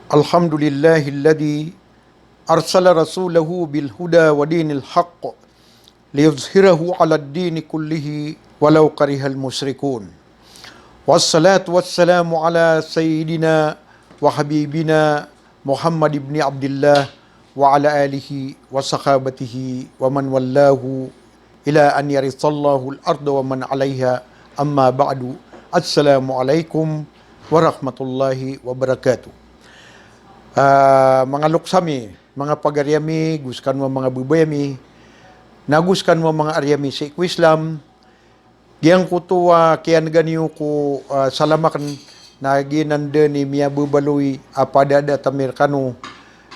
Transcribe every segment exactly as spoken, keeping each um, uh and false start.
الحمد لله الذي أرسل رسوله بالهدى ودين الحق ليظهره على الدين كله ولو كره المشركون. والصلاة والسلام على سيدنا وحبيبنا محمد بن عبد الله وعلى آله وصحابته ومن والاه إلى أن يرث الله الأرض ومن عليها. أما بعد. السلام عليكم ورحمة الله وبركاته. Ah, manga loks ami, manga pagari ami, go sekano a manga babay ami, nago sekano a manga ari ami sii ko Islam, giyangkoto a kiyanega niyo ko, ah, salam aken, na giyanan den i miyababaloy a padadat ami rekano,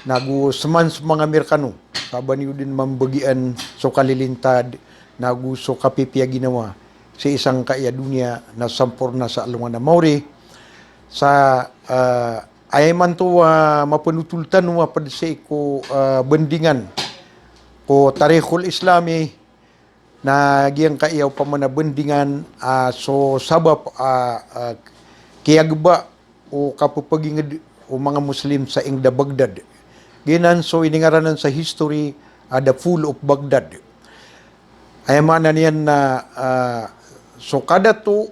nago seman so manga ami rekano, sa ba niyo den mambagian so kalilintad, nago so kapipiya ginawa sii sangkai a doniya na samporna sa alongan a maori. Sa, ah, aya imanto a mapenotol tano a ped sii ko, ah, bendingan ko tarikhul Islami, na giyangkai a opama na bendingan, ah, so sabap, ah, ah, kiyageba o kapepeginged o manga Muslim sa inged a Baghdad. Giyanan so iningaranan sa history a the Fall of Baghdad. Aya maana niyan na, ah, so kadato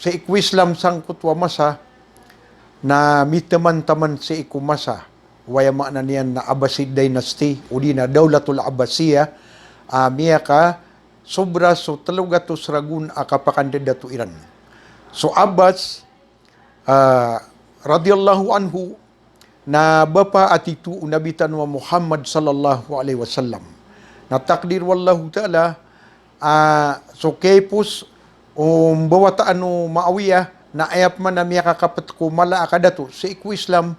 sii ko Islam sangkoto a masa na miteman-teman sii ko masa o aya maana niyan na Abbasid Dynasty, odi na Dawlatul Abbasiyah, a miyakasobra so telo gatos ragon a kapakandadato iran. So Abbas, ah, radhiyallahu anhu, na bapa a tito o Nabi tano a Muhammad sallallahu alaihi wasallam. Na takdir wallahu ta'ala, ah, so kiyapos o mbawataan o Muawiyah, na aya pman a miyakakapet ko mala a kadato sii ko Islam,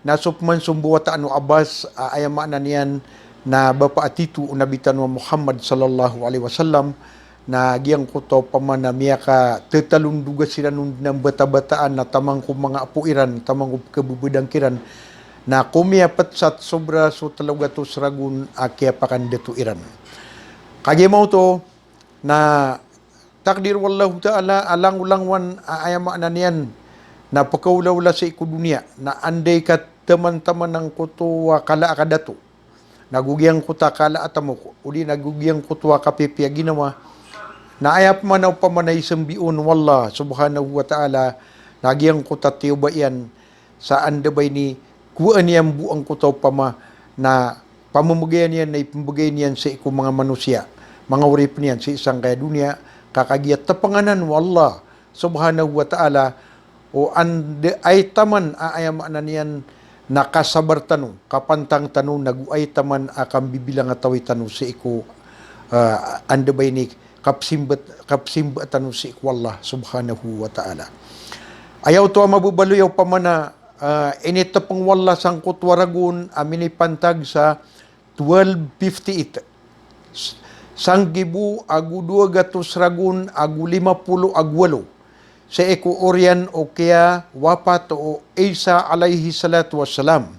na so pman so mbawataan o Abbas, ah, aya maana niyan na bapa a tito o Nabi tano a Muhammad sallallahu alaihi wasallam, na giyangkoto a opama na miyakatetalondoga siran on den a mbata-bataan na taman ko manga apo iran, taman ko pekebebedang kiran, na komiyapet sa sobra so telo gatos ragon a kiyapakandato iran. Kagiya maoto, na takdir wallahu ta'ala a langolangowan a aya maana niyan na pekaolaola sii ko doniya, na anda i kateman-teman angkoto a kala a kadato, nago giyangkoto a kala a tamok, odi nago giyangkoto a kapipiya ginawa, na aya pman a opama na isembi on o Allah subhanahu wa ta'ala, na giyangkoto a tiyoba iyan sa anda ba ini kowaan iyan bo angkoto a opama na pamemegayan iyan na ipembegay niyan sii ko manga manosiya, manga oripen iyan sii sangkai a doniya, ka kagiya tepenganan o Allah subhanahu wa ta'ala o anda i taman a aya maana niyan na kasabar tano, kapantang tano, nago i taman a kambibilangatawi tano sii ko, ah, anda ba ini kapesimba, kapesimba tano sii ko Allah subhanahu wa ta'ala. Aya oto a mababaloy a opama na, ah, initepeng o Allah sangkoto a ragon a minipantag sa twelve fifty-eight. S-, sanggibo ago dowa gatos ragon ago lima polo ago walo. Sii ko oriyan o kiyawapat o Isa alayhi salatu wassalam.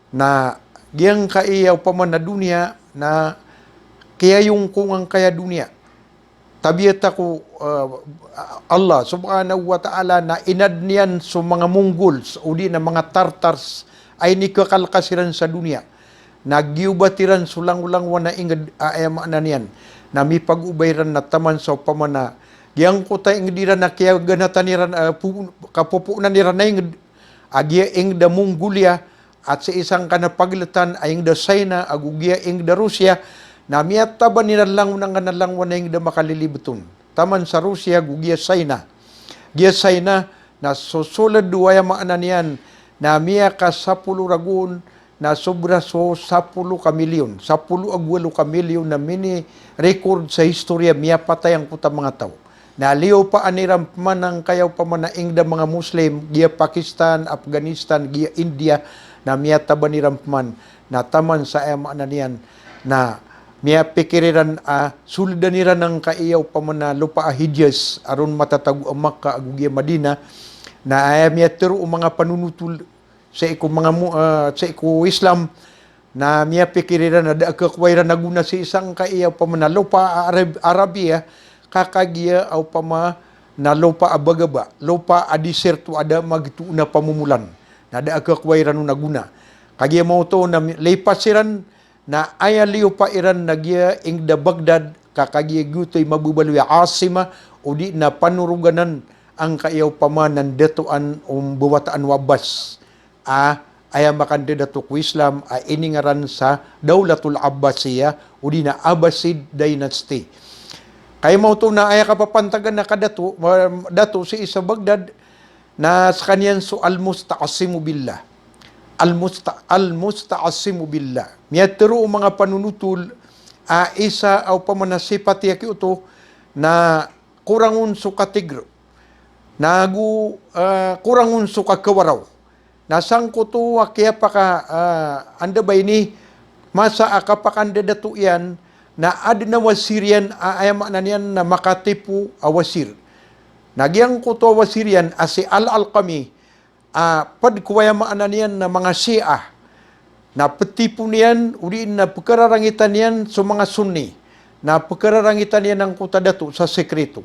Na giyangkai a opama na doniya, na kiyayongkong angkai a doniya. Tabiya ta ko, eh, Allah subhanahu wa ta'ala na inadn iyan so manga Mongols, odi na manga Tartars, a inikakalka siran sa doniya. Na giyobat iran so langolangowan a inged a aya maana niyan na mipagobay iran na taman sa opama na giyangkoto a inged iran a kiyaganatan iran, eh, po-, kapopoonan iran a inged, a giya inged a Mongolia, at sii sangkanan a pagletan a inged a China, ago giya inged a Russia, na miyataban iran langon angkanan a langowan a inged a makalilibet on. Taman sa Russia, ago giya China. Giya China, na so soled o aya maana niyan, na miyakasapolo ragon, na sobra so sapolo ka milyon, sapolo ago walo ka milyon na mini-record sa historia miyapatay angkoto a manga taw. Na liyopaan iran pman angkai a opama na inged a manga Muslim, giya Pakistan, Afghanistan, giya India, na miyataban iran pman, na taman sa aya maana niyan, na miyapikir iran a soledan iran angkai a opama na lopa a Hijaz, a ron matatago a Makkah ago giya Madinah, na aya miyatero o manga panonotol sii ko manga mo-, ah, sii ko Islam, na miyapikir iran a da a kakowa iran a gona sii sangkai a opama na lopa a Arab-, Arabia, ka kagiya a opama na lopa a bagaba, lopa a disyerto a da a magtoon a pamomolan. Na da a kakowa iran on a gona. Kagiya maoto na mi-, lipas iran, na aya liyopa iran na giya inged a Baghdad, ka kagiya giyoto i mababaloy a asima, odi na panoroganan angkaya opama na ndatoan o mbawataan o Abbas. A, aya makandadato ko Islam a iningaran sa Dawlatul Abbasiyah, odi na Abbasid Dynasty. Kaya maoto na aya kapapantagan a kadato, ma-, dato sii sa Baghdad, na sekaniyan so Al-Musta'simu Billah. Al-Musta-, Al-Musta'simu Billah. Miyatero o manga panonotol a isa a opama na sipat iyan giyoto na korang on so katigr. Na ago, eh, korang on so kakawaraw. Na sangkoto a kiyapaka, eh, anda ba ini masa a kapakandadato iyan na aden a wasir iyan a aya maana niyan na makatipo a wasir. Na giyangkoto a wasir iyan a si Al-Alqami, a, ped ko aya maana niyan na manga Shia. Na petipo niyan, odi na pekararangitan iyan so manga Sunni. Na pekararangitan iyan angkoto a dato sa sekreto.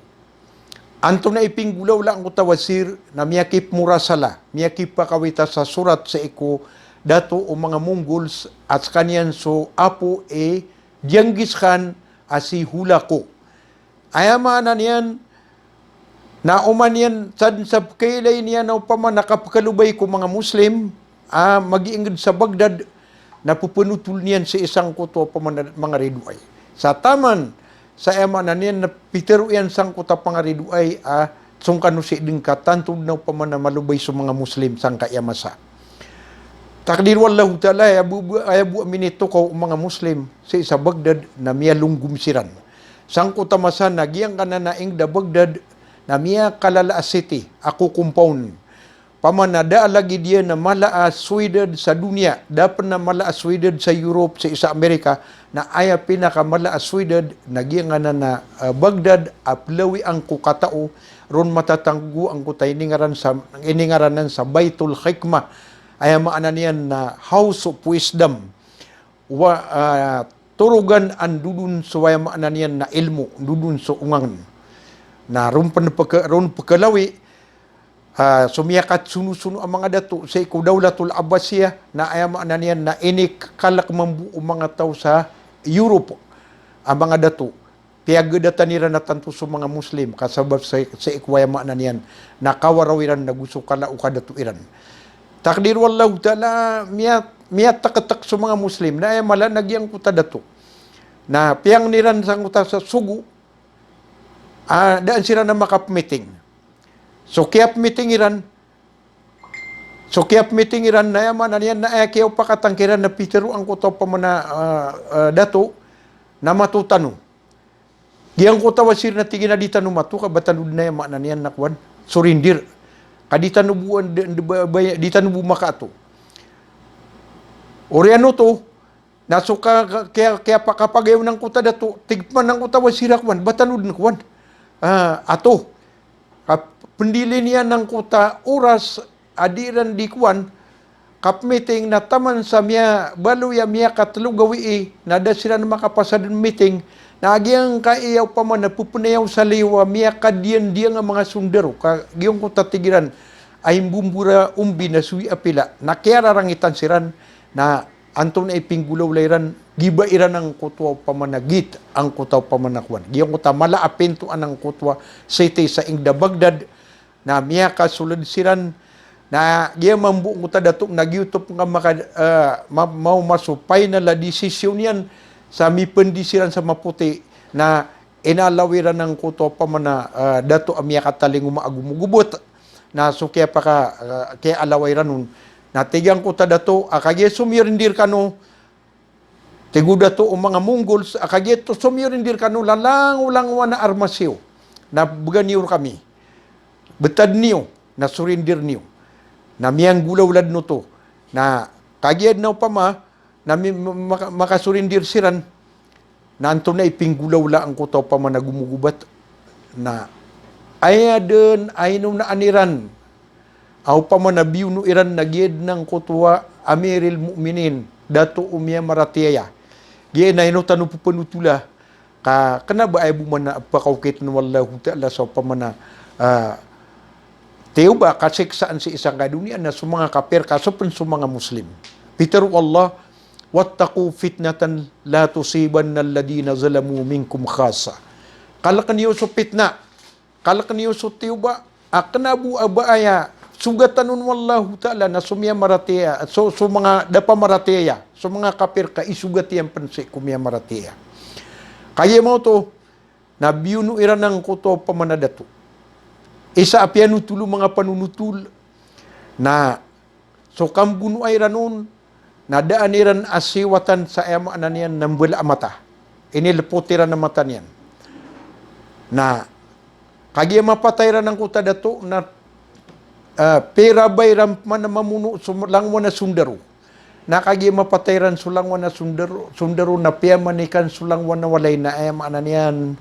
Antonaa i pinggolawla angkoto a wasir, na miyakipmurasala, miyakipakawita sa sorat sii ko dato o manga Mongols a sekaniyan so apo i Genghis Khan a si Hulagu. Aya maana niyan, na oman iyan, sa den sa pekailay niyan a opama na kapekalobay ko manga Muslim a magiinged sa Baghdad, na pepenotol niyan sii sangkoto a opama na manga ridoay. Sa taman, sa aya maana niyan na pitero iyan sangkoto a pangaridoay a song kano sii den ka tanto den a opama na malobay so manga Muslim sangkaya masa. Takdir o Allahu Ta'ala, aya bo, aya bo a minitokaw o manga Muslim sii sa Baghdad na miyalonggom siran. Sangkoto a masa na giyangkanan a inged a Baghdad na miyakalala a city, a ko compound. Opama na da a lagid iyan a mala a syudad sa doniya, da pen a mala a syudad sa Europe, sii sa Amerika, na aya pinakamala a syudad na giyangkanan a, eh, Baghdad a pelawian ko katao, ron matatago angkoto a iningaran sa, iningaranan sa Baitul Hikmah. Aya maana niyan na House of Wisdom. Wa, ah, torogan a ndodon so aya maana niyan na ilmo, ndodon so ongangen. Na ron pen peke-, ron pekelawi, ah, so miyakatsonosono a manga dato sii ko Dawlatul Abbasiyah, na aya maana niyan na inikalek mambo o manga taw sa Europe a manga dato. Piyagadatan iran a tanto so manga Muslim, ka sabap sa, sii ko aya maana niyan na kawaraw iran na go so kala o kadato iran. Takdir o Allahu Ta'ala, miya-, miyatektek so manga Muslim, na aya mala na giyangkoto a dato. Na piyangni ran sangkoto a sa sogo, ah, daan siran a makapmeeting. So kiyapmeeting iran, so kiyapmeeting iran, na aya maana niyan na aya kiyaopakatan kiran na pitero angkoto a opama na, ah, ah, dato, na mato tano. Giyangkoto a wasir na tig iyan a di tano mato ka ba tano den, aya maana niyan na kowan, surrender. Ka di tano bo, di, di, ba, ba, di tano bo makaato. Oriyan oto, na so ka, ka, kiya, kiyapakapagayon angkoto a dato, tig pman angkoto a wasir a kowan, ba tano den kowan, ah, ato. Ka pendili niyan angkoto a oras a di iran di kowan, kapmeeting na taman sa miyabaloy a miyakatelo gawii, na da siran makapasad meeting, na giyangkaya opama na pepenayaw sa liyo a miyakadiyandiyan a manga sondaro, ka giyangkoto a tig iran a imbombora ombi na sowi a pila, na kiyararangitan siran, na antonaa i pinggolawla iran, giba iran angkoto a opama na gate, angkoto a opama na kowan. Giyangkoto a mala a pintoan angkoto a city sa inged a Baghdad, na miyakasoled siran, na giya mambo angkoto a dato na giyoto pen ka maka, eh, ma-, maoma so final a decision iyan sa mipendi siran sa mapoti, na inalaw iran angkoto a opama na, eh, dato a miyakatalingoma ago mogobot. Na so kiyapaka, eh, kiyaalawa iran on. Na tig angkoto a dato a kagiya somirindir kano, tig o dato o manga Mongols a kagiya oto somirindir kano, lalangolangowan a armas iyo. Na began iyo rekami. Betad niyo, na surrender niyo. Na miyanggolawla den oto. Na kagiya den a opama, na mi-, maka-, makasurrender siran. Na antonaa i pinggolawla angkoto a opama na gomogobat. Na aya den a inonaan iran a opama na biyono iran na giya den angkoto a Amiril Mu'minin, dato o miyamaratiyaya. Giya na ino tano pepenotola, ka kena ba aya bo man a pekaokit o Allahu Ta'ala sa opama na, ah, tiyoba, kasiksaan sii sangkai a doniya na so manga kapir ka so pen so manga Muslim. Pitero o Allah, "Wattaqu fitnatan la tusibanna alladhina zalamu minkum khassa." Kaleken iyo so pitna, kaleken iyo so tiyoba, a kena bo a ba aya sogatan on o Allahu Ta'ala na so miyamaratiyaya, so, so manga da pamaratiyaya, so manga kapir ka isogat iyan pen sii ko miyamaratiyaya. Kagiya maoto, na biyono iran angkoto a opama na dato. Isa a piyanotol o manga panonotol, na so kambonoa iran on, na daan iran a siwatan sa aya maana niyan na mbala a mata. Inilepot iran a mata niyan. Na kagiya mapatay iran angkoto a dato, na, ah, pira ba iran man a mamono so langowan a sondaro. Na kagiya mapatay iran so langowan a sondaro, sondaro na piyamanikan so langowan a walay na aya maana niyan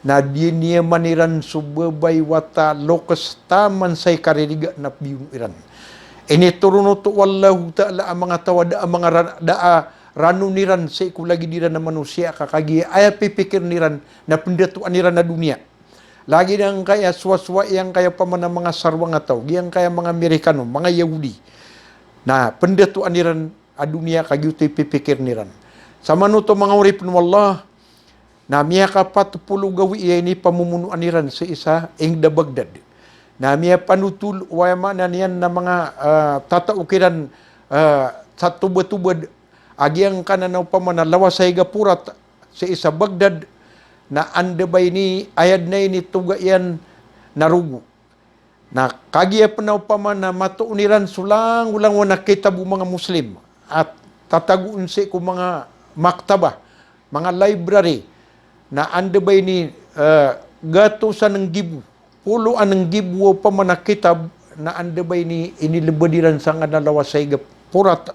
na diniyaman iran so babay wata lokes taman sa i kaririga na biyono iran. Initoron oto o Allahu Ta'ala a manga taw a da a manga ra-, da a ranon iran sii ko lagid iran a manosiya ka kagiya aya pipikiren iran na pendatoan iran a doniya. Lagid angkaya sowasowa iyangkaya opama na manga sarwang a taw, giyangkaya manga Amerikano, manga Yahudi. Na pendatoan iran a doniya ka giyoto i pipikiren iran. Samanoto manga oripen o Allah, na miyakapat polo gawii a inipamomonoan iran sii sa inged a Baghdad. Na miyapanotol o aya maana niyan na manga, ah, tatao kiran, ah, sa tobatoba a giyangkanan a opama na lawas a ig a Porat sii sa Baghdad, na anda ba ini, aya den a initoga iyan na rogo. Na kagiya pen a opama na matoon iran so langolangowan a kitab o manga Muslim a tatagoon sii ko manga maktaba, manga library, na anda ba ini, eh, gatosan nggibo, polo a nggibo a opama na kitab, na anda ba ini, inilebed iran sangkanan a lawas a ig a Porat,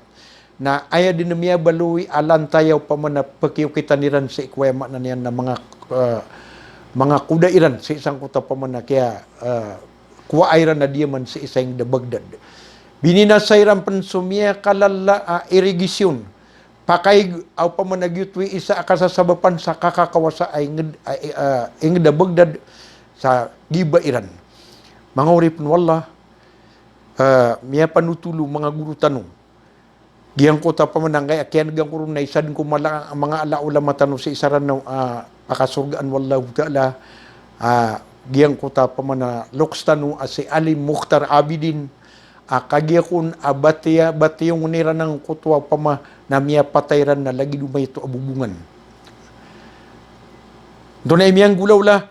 na aya den a miyabaloy a lantay a opama na pekiyokitan iran sii ko aya maana niyan na manga, eh, manga koda iran sii sangkoto a opama na kiya, eh, kowaa iran a diyaman sii sa inged a Baghdad. Bininasa iran pen so miyakalala a irigisyon, pakaig a opama na giyoto i isa a kasasabapan sa kakakawasa a inged, a, a, inged a Baghdad sa giba iran. Manga oripen o Allah, eh, miyapanotol o manga goro tano. Giyangkoto a opama na angkaya kiyanegan ko ron na isa den ko mala-, manga ala a olama tano sii sa Ranaw a pakasorgaan o Allahu Ta'ala, ah, giyangkoto a opama na lokes tano a si Ali Mukhtar Abidin, a kagiya kon a batiya, batiyong iran angkoto a opama na miyapatay iran na lagid o maito a bobongan. Antonaa i miyanggolawla,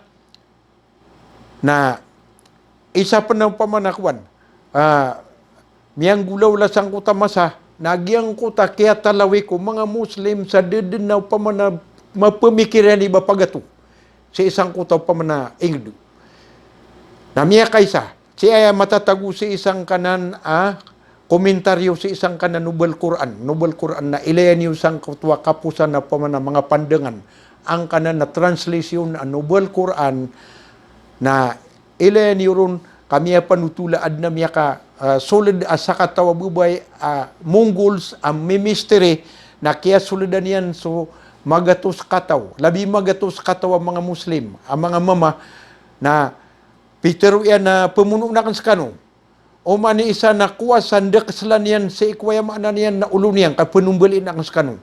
na isa pen a opama na kowan, ah, miyanggolawla sangkoto a masa, na giyangkoto a kiyatalawik o manga Muslim sa da den a opama na mapemikir iyan i ba pagato sii sangkoto a opama na inged. Na miyakaisa, sii aya matatago sii sangkanan a komentaryo sii sangkanan a Nobel Quran. Nobel Quran na ilaya niyo sangkoto a kaposan a opama na manga pandangan angkanan a translation a Nobel Quran, na ilaya niyo ron ka miyapanotol a aden a miyaka, ah, soled a sakataw a babay a Mongols a mimistiri, na kiyasoledan iyan so magatos kataw, labi magatos kataw a manga Muslim, a manga mama, na pitero iyan a pemonoon aken sekano. Oman i isa na kowa sa nda keselan iyan sii ko aya maana niyan na olo niyan ka penombalin aken sekano.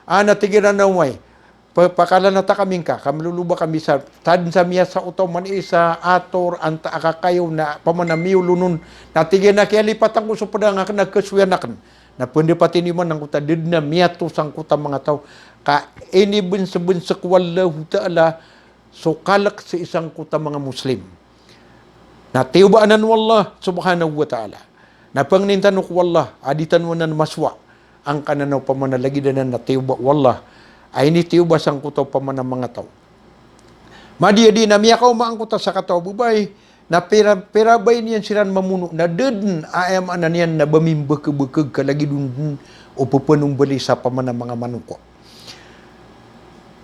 A, na tig iran a oway, pa-, pakalanata kami ngka, ka meloloba kami sa, taden sa miyasaot a oman i isa a ator, antaa ka kayo na opama na miyolon on. Na tig iyan a kiyalipatan ko so pedang aken a kesoyan aken. Na pendapati niyo man angkoto a da den a miyato sangkoto a manga taw ka inibensebensek o Allahu Ta'ala so kalek sii sangkoto a manga Muslim. Na tiyoba anan o Allah subhanahu wa ta'ala. Na pangnin tano ko Allah a di tano anan masowa angkanan a opama na lagid anan a tiyoba o Allah a initiyoba sangkoto a opama na manga taw. Madiyadi na miyakaoma angkoto a sakataw a babay, na pira, pira ba ini iyan siran mamono, na da den a aya maana niyan na ba mimbekebekeg ka lagid on den o pepenombali sa opama na manga manok.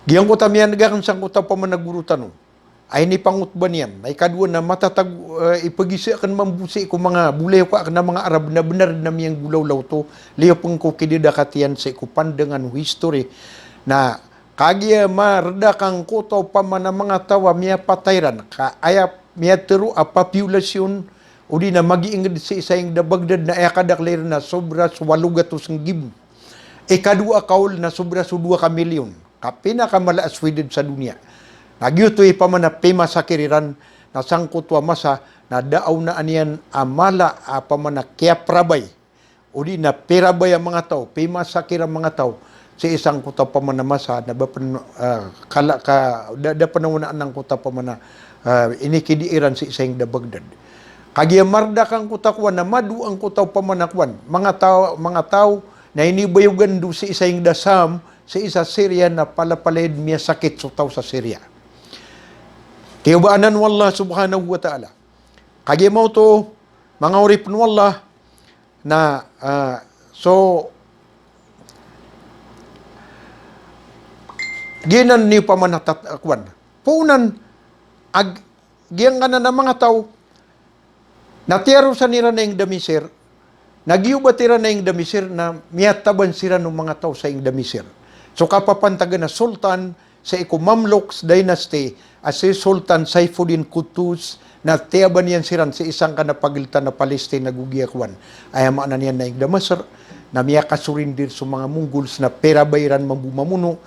Giyangkoto a miyaneg aken sangkoto a opama na goro tano a inipangotba niyan. Na ikadowa na matatago, eh, ipegisa aken mambo sii ko manga bolayoka aken a manga Arab na benar den a miyanggolawla oto, liyo pen ko kidadakat iyan sii ko pandangan o history. Na kagiya maredak angkoto a opama na manga taw a miyapatay iran, ka aya miyatero a population o di na magiingd sii sa ingd a Baghdad na aya kadakl iran na sobra so walo gatos nggibo. Ikadowa a kawl na sobra so dowa ka milyon. Ka pinakamala a swidad sa doniya. Na giyoto i pamana pimasakir iran na sangkoto a masa na da a onaan iyan a mala a pamana kiyaprabay. O di na pirabay a manga taw, pimasakir a manga taw, sii sangkoto a pamana masa na ba pn, ah, kala ka, da, da pn a onaan angkoto a pamana, ah, inikidi iran sii sa ingd a Baghdad. Kagiya mardak angkoto a kowan, na mado angkoto a pamana kowan, manga taw, manga taw, na inibayogan do sii sa ingd a Sham, sii sa Syria na palapalaya dn miyasakit so taw sa Syria. Tiyobaan o Allah subhanahu wa ta'ala. Kagiya maoto, manga oripn o Allah, na, ah, so, giyanan i pamana tat-, ah, kowan. Poonan, ag-, giyangkanan a manga taw, na tiyarosan iran a ingd a Misir, na giyobat iran a ingd a Misir, na miyataban siran o manga taw sa ingd a Misir. So kapapantagan a sultan, sii ko Mamluks dynasty, a si Sultan Saifuddin Qutuz, na tiyaban iyan siran sii sangkanan a pagltan a Palestine ago giya kowan. Aya maana niyan na ingd a Masr, na miyakasurindir so manga Mongols na pirabay iran mambo mamono.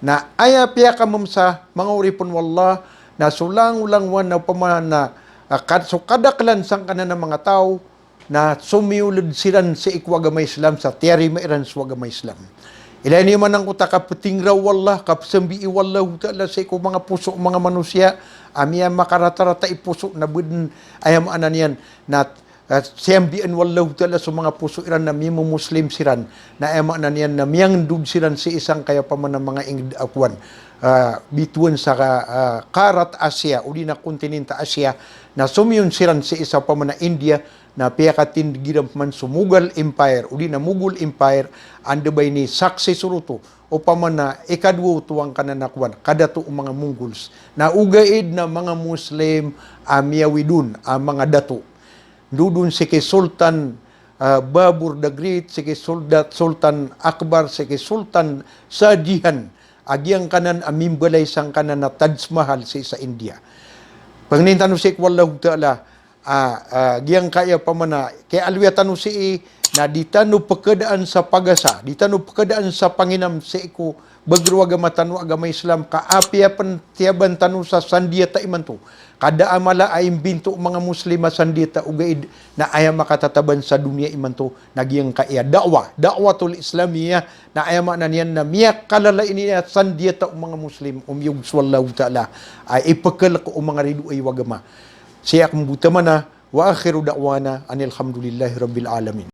Na aya piyakamamsa, manga oripn o Allah, na so langolangowan na pamana, ah, kad-, so kadaklan sangkanan a manga taw, na somiyold siran sii ko agama Islam sa tiyarima iran so agama Islam. Ilay niyo man angkoto a kaptingraw o Allah, kapsambii o Allahu Ta'ala sii ko manga poso o manga manosiya, a miyamakarataratai poso na bdn, aya maana niyan na, ah, siyambian o Allahu Ta'ala so manga poso iran na mimomuslim siran, na aya maana niyan na miyangndod siran sii sangkaya pamana manga ingd a kowan, ah, bitowan sa, ah, qarat Asia, o di na kontinenta Asia, na somiyon siran sii sa pamana India, na piyakatindg iran pman so Mughal Empire, o di na Mughal Empire, anda ba ini successor oto, opama na ikadowa oto angkanan a kowan, kadato o manga Mongols. Na ogaid na manga Muslim a miyawid on a manga dato. Ndod on sii ki Sultan, ah, Babur the Great, sii ki Sulda-, Sultan Akbar, sii ki Sultan Shah Jahan, a giyangkanan a mimbalay sangkanan a Taj Mahal sii sa India. Pangnin tano sii ko Allahu Ta'ala, ah, ah, giyangkaya pamana, kiyalowiya tano sii, na di tano pkhadaan sa pagasa, di tano pkhadaan sa panginam sii ko bager o agama tano a agama Islam, ka apiya pn tiyaban tano sa sandiyata imanto. Ka da a mala a imbinto o manga Muslim a sandiyata ogaid, na aya makatataban sa doniya imanto, na giyangkaya da'wah, da'watul Islamiyah, na aya maana niyan na miyakalala ini a sandiyata o manga Muslim, o miyog so Allahu Ta'ala a ipkhalk o manga ridoay o agama. Sii akn bo taman a, wa akhiru da'wana anil hamdulillahi rabbil alamin.